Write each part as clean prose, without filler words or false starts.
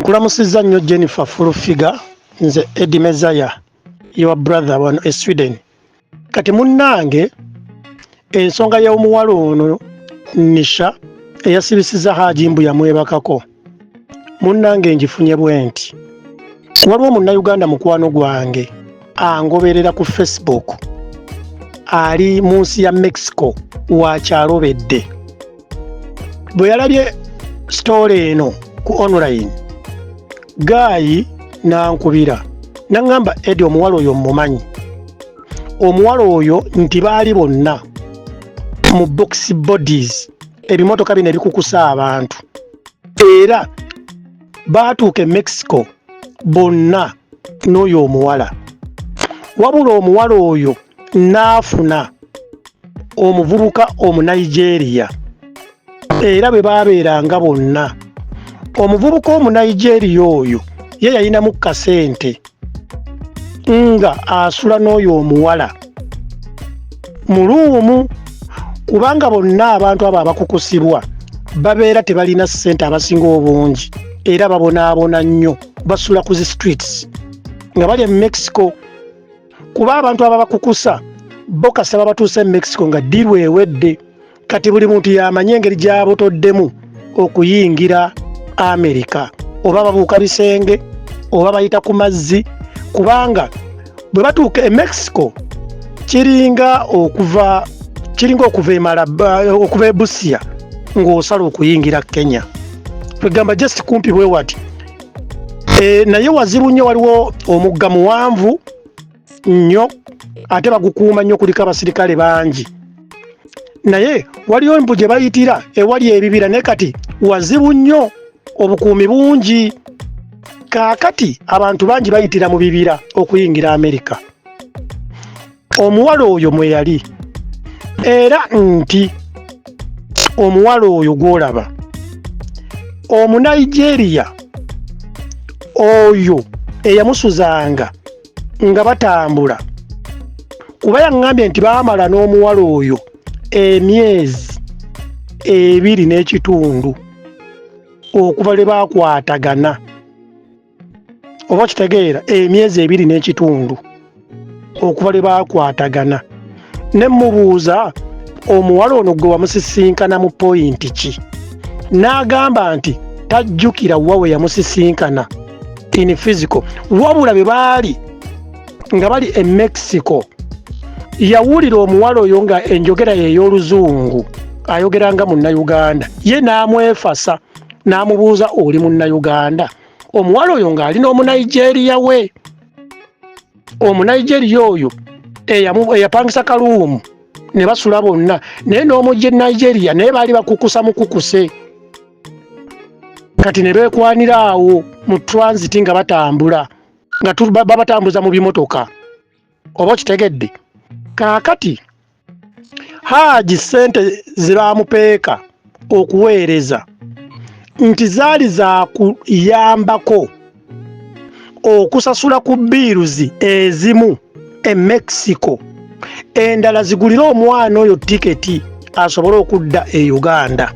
Nkulamusizza nnyo Jennifer Full Figure, nze Eddie Mezaya, your brother wano e Sweden. Kati munnange, ensonga y'omuwala ono Nisha eyasibisiza Haji mbu yamwebakako, munnange ngifunye bwe nti: waliwo Munnayuganda mukwano gwange angoberera ku Facebook, ali mu nsi ya Mexico, wakyalobedde. Bwe yalabye story eno ku online, guy n'ankubira n'aŋŋamba, "Edi, omuwala oyo mmumanyi." Omuwala oyo nti baali bonna mu box bodies, ebimotoka bino ebikukusa abantu, era baatuuka e Mexico bonna n'oyo omuwala. Wabula omuwala oyo n'afuna omuvubuka Omunigeria, era bwe baabeeranga bonna. Omuvubuka Omunigeria oyo ye yalinamu kasente, nga asula n'oyo omuwala mu room, kubanga bonna abantu abo abakukusibwa babeera tebalina ssente abasinga obungi, era babonaabona nnyo, basula ku zi streets nga bali e Mexico, kuba abantu ababakukusa bo kasaba batuuse e Mexico nga deal ewedde. Kati buli muntu yamanye engeri gy'abotoddemu okuyingira Amerika, oba babuuka bisenge oba bayita ku mazzi, kubanga bwe batuuka e Mexico kiringa okuva emalaba, okuva e Busia ng'osala okuyingira Kenya, kwegamba just kumpi bwe wati. Naye wazibu nnyo, waliwo omugga muwanvu nnyo, ate bagukuuma nnyo, kuliko abasirikale bangi, naye waliyo mbu gye bayitira ewali ebibira, naye kati wazibu nnyo, obukuumi bungi. Kaakati abantu bangi bayitira mu bibira okuyingira Amerika. Omuwala oyo mwe yali, era nti omuwala oyo gw'olaba Omunigeria oyo eyamusuzanga nga batambula, kuba yaŋŋambye nti baamala n'omuwala oyo emyezi 2 n'ekitundu okuva lwe baakwatagana, oba okitegeera, emyezi 2 n'ekitundu okuva lwe baakwatagana. Ne mubuuza, "Omuwala ono gwe wamusisinkana mu point ki?" N'agamba nti tajjukira wa we yamusisinkana in physical, wabula bwe baali nga bali e Mexico yawulira omuwala oyo nga enjogera ye ey'Oluzungu, ayogera nga Munnayuganda. Ye n'amwefasa n'amubuuza, "Oli Munnayuganda?" Omuwala oyo ng'ali n'Omunigeria we, Omunigeria oyo eyapangisa ka room ne basula bonna, naye n'omujja e Nigeria, naye baali bakukusa mukukuse. Kati ne beekwanira awo mu transit nga batambula, nga babatambuza mu bimotoka, oba okitegedde. Kaakati Haaji ssente ze baamupeeka okuweereza nti zaali za kuyambako okusasula ku bills ezimu e Mexico, endala zigulire omwana oyo tiketi asobole okudda e Uganda,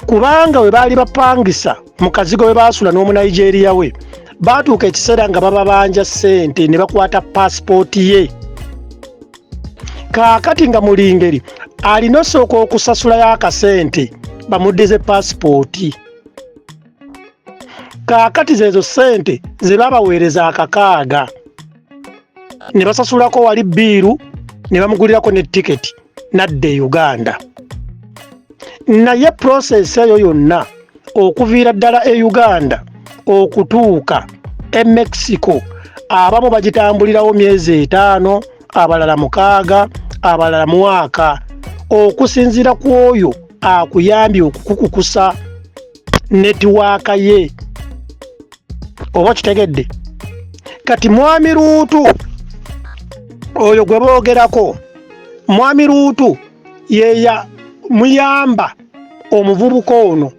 kubanga we baali bapangisa mu kazigo we baasula n'Omunigeria we, baatuuka ekiseera nga bababanja ssente ne bakwata paasipooti ye. Kaakati nga muli ngeri alina osooka okusasulayo akasente bamuddize paasipooti. Kaakati zeezo ssente ze babaweereza akakaaga, ne basasulako wali bill, ne bamugulirako ne tiketi nadda e Uganda. Naye process eyo yonna okuviira ddala e Uganda okutuuka e Mexico, abamu bagitambulirawo myezi 5, abalala 6, abalala mwaka, okusinziira ku oyo akuyambye okukukukusa network ye, oba kitegedde. Kati Mwami Luutu oyo gwe boogerako, Mwami Luutu yeya muyamba omuvubuka ono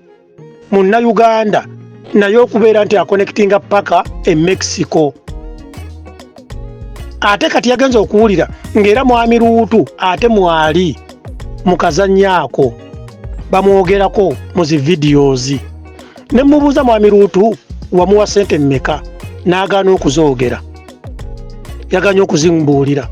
Munnayuganda naye okubeera nti aconnectinga paka e Mexico. Ate kati yagenza okuwulira ng'era Mwami Luutu ate mwali mu kazannyo ako bamwogerako mu zi videos. Ne mubuuza, "Mwami Luutu wamuwa sente mmeka?" N'agaana okuzoogera, yaganye okuzimbuulira.